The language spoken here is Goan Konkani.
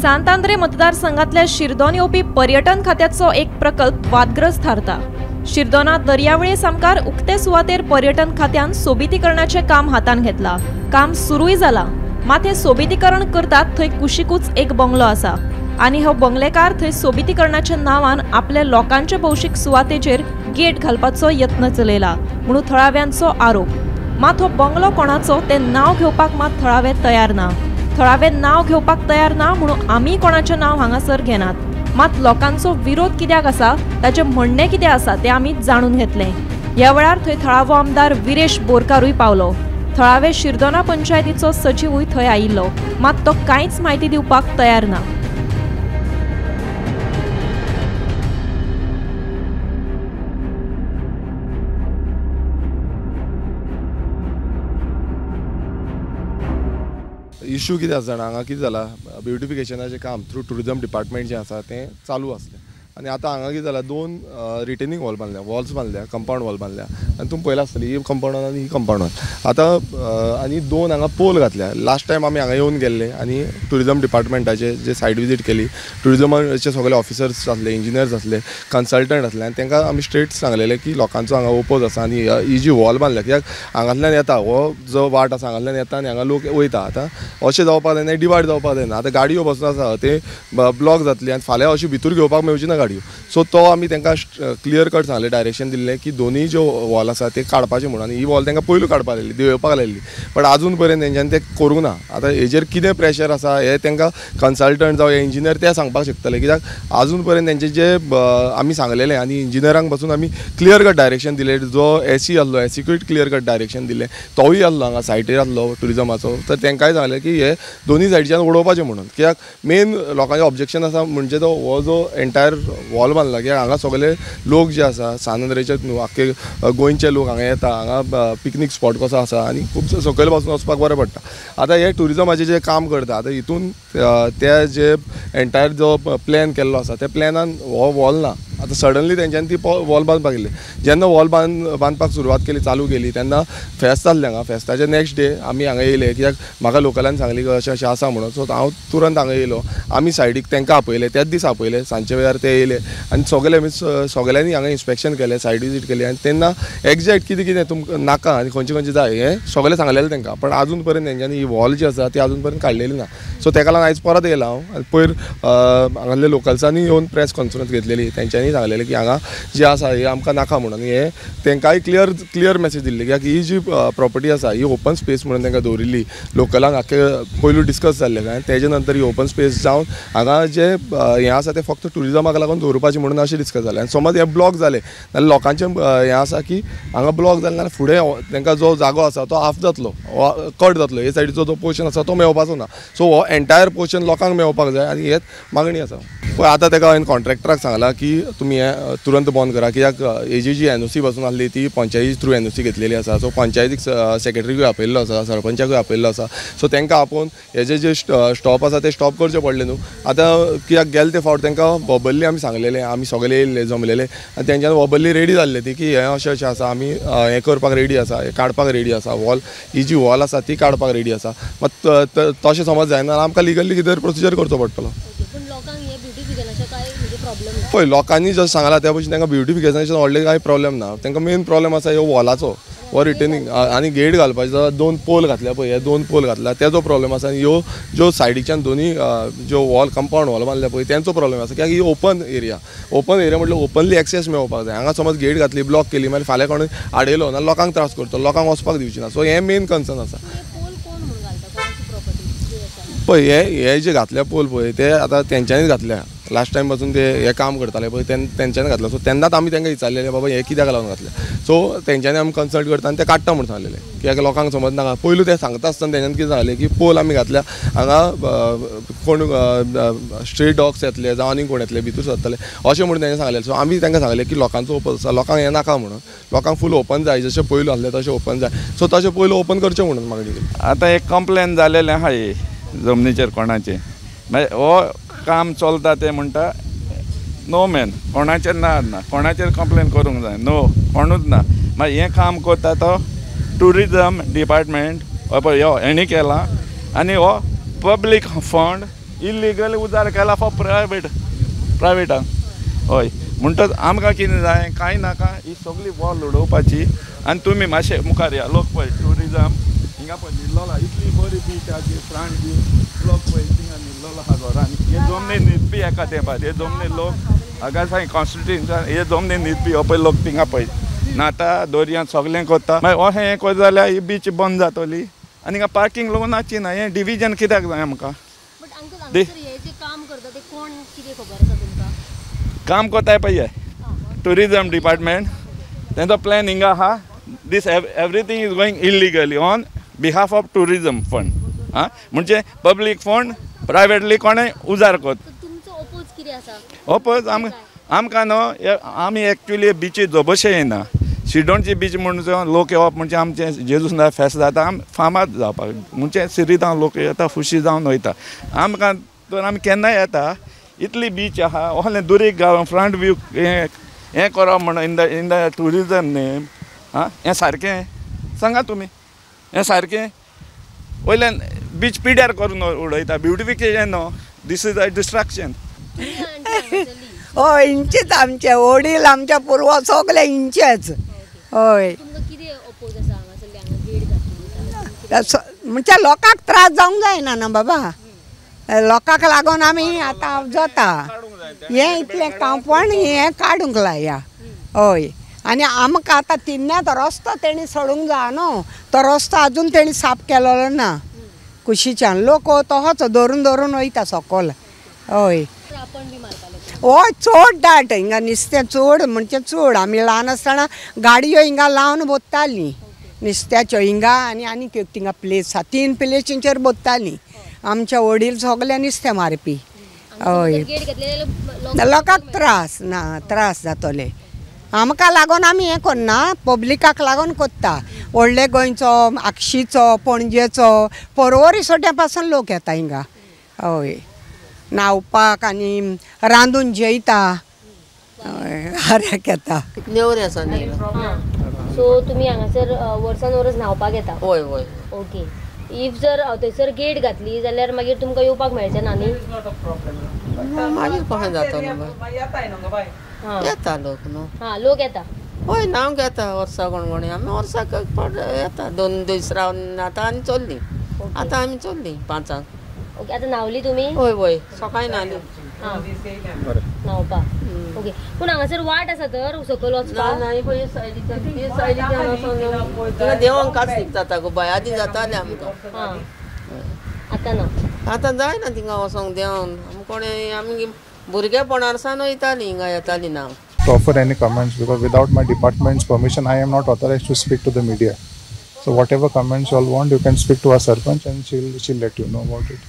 सांत आंद्रे मतदारसंघातल्या शिरदोन येवपी पर्यटन खात्याचो एक प्रकल्प वादग्रस्त थारता। शिरदोना दर्यावेळे सामकार उक्ते सुवातेर पर्यटन खात्यान सोबितीकरणाचें काम हातान घेतला। काम सुरूय जाला, मात हे सोबितीकरण करतात थंय कुशीकूच एक बंगलो आसा आनी हो बंगलेकार थंय सोबितीकरणाच्या नांवान आपल्या लोकांचे भौशीक सुवातेचेर गेट घालपाचो यत्न चलयला म्हणून थळाव्यांचो आरोप। मात हो बंगलो कोणाचो ते नांव घेवपाक मात थळावे तयार ना। थळावे नांव घेवपाक तयार ना म्हणून आमी कोणाचें नांव हांगासर घेनात। मात लोकांचो विरोध कित्याक आसा, ताचें म्हणणें कितें आसा तें आमी जाणून घेतलें। ह्या वेळार थंय थळावो आमदार विरेश बोरकारूय पावलो। थळावे शिरदोना पंचायतीचो सचिवूय थंय आयिल्लो, मात तो कांयच म्हायती दिवपाक तयार ना। इशू कितें आसा जाणा, हांगा कितें जालां, ब्युटिफिकेशनाचें काम थ्रू टुरिजम डिपार्टमेंट जें आसा तें चालू आसलें आनी आतां हांगा कितें जालां, दोन रिटेनिंग वॉल बांदल्या, वॉल्स बांदल्या, कंपावंड वॉल बांदल्या आनी तुमी पळयला आसतली ही कंपावंड वॉल आनी ही कंपावंड वॉल। आतां आनी दोन हांगा पोल घातल्या। लास्ट टायम आमी हांगा येवन गेल्ले आनी टुरिजम डिपार्टमेंटाचे जे सायड विजीट केली, टुरिजमाचे सगळे ऑफिसर्स आसले, इंजिनियर्स आसले, कन्सल्टंट आसले आनी तांकां आमी स्ट्रेट सांगलेलें की लोकांचो हांगा ओपोज आसा आनी ही जी वॉल बांदल्या कित्याक हांगांतल्यान येता हो जो वाट आसा हांगांतल्यान येता आनी हांगा लोक वयता। आतां अशें जावपाक जायना, डिवायड जावपाक जायना। आतां गाडयो बसून आसा ते ब्लॉक जातली आनी फाल्यां अशी भितर घेवपाक मेळची ना गाडयो। सो तो आमी तांकां क्लियर कट सांगलें, डायरेक्शन दिल्लें की दोनूय ज्यो वॉल आसा ते काडपाचे म्हणून आनी ही वॉल तांकां पयलू काडपाक लायली, देंवोवपाक लायली, बट आजून पर्यंत तेंच्यांनी तें करूंक ना। आतां हेजेर कितें प्रेशर आसा हें तांकां कन्सल्टंट जावं इंजिनियर ते सांगपाक शकतले, कित्याक आजून पर्यंत तेंचे जे आमी सांगलेलें आनी इंजिनियरांक पासून आमी क्लियर कट डायरेक्शन दिलें। जो एसी आसलो, एसीकूय क्लियर कट डायरेक्शन दिलें, तोवूय आसलो हांगा सायटीर आसलो टुरिजमाचो, तर तांकांय सांगलें की हे दोनूय सायडीच्यान उडोवपाचें म्हणून। कित्याक मेन लोकांचें ऑब्जेक्शन आसा म्हणजे तो हो जो एंटायर वॉल बांदला, कित्याक हांगा सगळे लोक जे आसा सांत आंद्रेचे न्हू आख्खे गोंयचे लोक हांगा येता, हांगा पिकनीक स्पॉट कसो आसा आनी खूब सकयल पासून वचपाक बरें पडटा। आतां हे टुरिजमाचें जें काम करता, आतां हितून ते जे एंटायर जो प्लॅन केल्लो आसा त्या प्लॅनान हो वॉल ना। आतां सडनली तेंच्यांनी ती वॉल बांदपाक गेली। जेन्ना वॉल बांदपाक सुरवात केली, चालू केली, तेन्ना फेस्त जाल्लें हांगा। फेस्ताचे नेक्स्ट डे आमी हांगा येयले कित्याक म्हाका लोकलान सांगली अशें अशें आसा म्हणून। सो हांव तुरंत हांगा येयलो, आमी सायडीक तांकां आपयले, त्याच दीस आपयले, सांजचे वेळार ते येयले आनी सगळे आमी सगळ्यांनी हांगा इन्स्पेक्शन केलें, सायड विजीट केली आनी तेन्ना एग्जॅक्ट कितें कितें तुमकां नाका आनी खंयचें खंयचें जाय हें सगळें सांगलेलें तांकां, पण आजून पर्यंत तेंच्यांनी ही वॉल जी आसा ती आजून पर्यंत काडलेली ना। सो ताका लागून आयज परत येयला हांव आनी पयर हांगासले लोकल्सांनी येवन प्रेस कॉन्फरन्स घेतलेली, तेंच्यांनी सांगलेलें की हांगा जे आसा हे आमकां नाका म्हणून। हे तांकांय क्लियर क्लियर मॅसेज दिल्ली कित्याक ही जी प्रॉपर्टी आसा ही ओपन स्पेस म्हणून तांकां दवरिल्ली, लोकलांक आख्खे पयलू डिस्कस जाल्लें काय तेजे नंतर ही ओपन स्पेस जावन हांगा जे हें आसा तें फक्त टुरिजमाक लागून दवरपाचें म्हणून अशें डिस्कस जालें। आनी समज हें ब्लॉक जालें जाल्यार लोकांचें हें आसा की हांगा ब्लॉक जालें जाल्यार फुडें तांकां जो जागो आसा तो हाफ जातलो, कट जातलो, हे सायडीचो जो पोर्शन आसा तो मेळपाचो ना। सो हो एंटायर पोर्शन लोकांक मेळपाक जाय आनी हेच मागणी आसा। पळय आतां ताका हांवें कॉन्ट्रॅक्टराक सांगलां की तुमी हें तुरंत बंद करा, कित्याक हेजी जी एनओसी पासून आसली ती पंचायती थ्रू एनओसी घेतलेली आसा। सो पंचायतीक सेक्रेटरीकूय आपयल्लो आसा, सरपंचाकूय आपयल्लो आसा। सो तांकां आपोवन हेजे जे स्टॉप आसा ते स्टॉप करचे पडले न्हू। आतां कित्याक गेले ते फावट तांकां वबल्ली आमी सांगलेलें, आमी सगळे येयल्ले जमलेले आनी तेंच्यान वबल्ली रेडी जाल्ले ती की हें अशें अशें आसा, आमी हें करपाक रेडी आसा, हें काडपाक रेडी आसा, वॉल ही जी वॉल आसा ती काडपाक रेडी आसा। मात तशें समज जायना जाल्यार आमकां लिगली कितें प्रोसिजर करचो पडटलो। पळय लोकांनी जशें सांगलां त्या भशेन तांकां ब्युटिफिकेशनाचें व्हडलें कांय प्रॉब्लेम ना। तांकां मेन प्रॉब्लेम आसा ह्यो वॉलाचो, हो रिटेनिंग आनी गेट घालपाचो, दोन पोल घातल्या पळय, हे दोन पोल घातल्या तेजो प्रॉब्लेम आसा आनी ह्यो ज्यो सायडीच्यान दोनूय ज्यो वॉल कंपावंड वॉल बांदल्या पळय तेंचो प्रॉब्लेम आसा, कित्याक ही ओपन एरिया, ओपन एरिया म्हटल्यार ओपनली एक्सेस मेळपाक जाय। हांगा समज गेट घातली, ब्लॉक केली, मागीर फाल्यां कोणूय आडयलो ना लोकांक त्रास करतलो, लोकांक वचपाक दिवची ना। सो हें मेन कन्सर्न आसा। पळय हे जे घातल्या पोल पळय ते आतां तेंच्यांनीच घातल्या, लास्ट टायम पासून ते हें काम करताले पळय तेंच्यांनी घातल्या। सो तेन्नाच आमी तांकां विचारलेलें बाबा हें कित्याक लागून घातलें, सो तेंच्यांनी आमी कन्सल्ट करता आनी ते काडटा म्हूण सांगलेलें, कित्याक लोकांक समज नाका। पयलू ते सांगता आसतना तेंच्यांनी कितें सांगलें की पोल आमी घातल्या हांगा कोण स्ट्रीट डॉग्स येतले जावं आनी कोण येतले भितर सरतले अशें म्हणून तेंच्यांनी सांगलें। सो आमी तांकां सांगलें की लोकांचो ओपन आसा, लोकांक हें नाका म्हणून, लोकांक फूल ओपन जाय, जशें पयलू आसलें तशें ओपन जाय, सो तशें पयलू ओपन करचें म्हणून मागणी केली। आतां एक कंप्लेन जालेलें आहा जमनीचेर कोणाचें, मागीर हो काम चलता ते म्हणटा नो मॅन, कोणाचेर ना ना, कोणाचेर कंप्लेन करूंक जाय नो, कोणूच ना। मागीर हें काम करता तो टुरिजम डिपार्टमेंट हो पळय हो हेणी केलां आनी हो पब्लीक फंड इलिगल उजार केला फॉर प्रायवेट प्रायवेटांक. हय म्हणटच आमकां कितें जाय कांय नाका, ही सगळी वॉल उडोवपाची. आनी तुमी मातशे मुखार या, लोक पळय ट्युरिजम हिंगा पळय न्हिल्लोला इतली बरी बीच आहा, फ्रंट बी लोक पळय थिंगा न्हिल्लोला आहा घरान. हे जमनी न्हिदपी एका तेंपार, हे जमनी लोक हांगा साय कॉन्स्टिट्युएन्सान हे जमनी न्हिदपी, हो पळय लोक थिंगा पळय न्हाता दर्यांत सगळें करता. मागीर अशें हें करता जाल्यार ही बीच बंद जातली आनी हिंगा पार्कींग लोक नाची ना. हें डिविजन कित्याक जाय आमकां? काम करताय पळय ट्युरिजम डिपार्टमेंट, तेंचो प्लॅन हिंगा आहा. This everything is going illegally on behalf of tourism fund. आं म्हणजे पब्लीक फंड प्रायवेटली कोणें उजार करता. ओपोज आमकां न्हू, आमी एक्चुली बिची जबशे येना. शिरदोणची बीच म्हणून लोक येवप म्हणजे आमचें जेजूस फेस्त जाता, आम फामाद जावपाक म्हणजे सिरिदांव लोक येता, खुशी जावन वयता. आमकां तर आमी केन्नाय येता, इतली बीच आहा ओहलें दुरीग गांव फ्रंट व्यू हें करप म्हणून in the tourism name. आं हें सारकें सांगा तुमी, हें सारकें वयल्यान बीच पिड्यार करून उडयता. ब्युटिफिकेशन न्हू, this is a distraction. हय इंचेच आमचे वडील आमच्या पुर्वज सगळे इंचेच. हय म्हणजे लोकांक त्रास जावंक जायना ना बाबा, लोकांक लागून आमी आतां जाता हें इतलें कांपण हें काडूंक लाया. हय आनी आमकां आतां तिन्नात रस्तो तेणी सोडूंक जाय न्हू, तो रस्तो आजून तेणी साफ केलेलो ना. कुशीच्यान लोक तोहोच धरून धरून वयता सकयल. हय हय चड दाट हिंगा नुस्तें चड म्हणजे चड. आमी ल्हान आसतना गाडयो हिंगा लावन बोत्तालीं नुस्त्याच्यो हिंगा, आनी आनीक एक थिंगा प्लेस आसा, 3 प्लेसींचेर बोत्तालीं. आमच्या वडील सगळे नुस्तें मारपी. हय लोकांक त्रास ना, त्रास जातले आमकां लागून. आमी हें करना, पब्लिकाक लागून करता. व्हडले गोंयचो, आगशीचो, पणजेचो, पर्वरी सोट्या पासून लोक येता हिंगा. हय न्हांवपाक आनी रांदून जेयता, हऱ्याक येता. नेवरी आसा न्ही, सो तुमी हांगासर वर्सान वर्स न्हांवपाक येता? हय हय. ओके, if जर थंयसर गेट घातली जाल्यार मागीर तुमकां येवपाक मेळचें ना न्ही? मागीर कशें जातलें? येता लोक न्हू. हां लोक येता. हय न्हावंक येता वर्सा कोणकोणी. आमी वर्साक एक फावट येता, 2 दीस रावन न्हाता आनी चल्ली. आतां आमी चल्ली 5आंक. ओके, आतां न्हावली तुमी? हय हय सकाळीं न्हाली. हां न्हावपाक. ओके, पूण हांगासर वाट आसा तर सकयल वचपाक? ना पळय सायडीच्यान, हे सायडीच्यान वचोन थिंगा देवंक कास्तीक जाता गो बाय. आदीं जातालें आमकां, आतां ना. आतां जायना थिंगा वचोंक देंवन. आमी कोणें आमी भुरगेपणार सावन वयतालीं हिंगा, येतालीं न्हावंक. To offer any comments because without my department's permission I am not authorized to speak to the media. So whatever comments you all want, you can speak to our sarpanch and she'll let you know about it.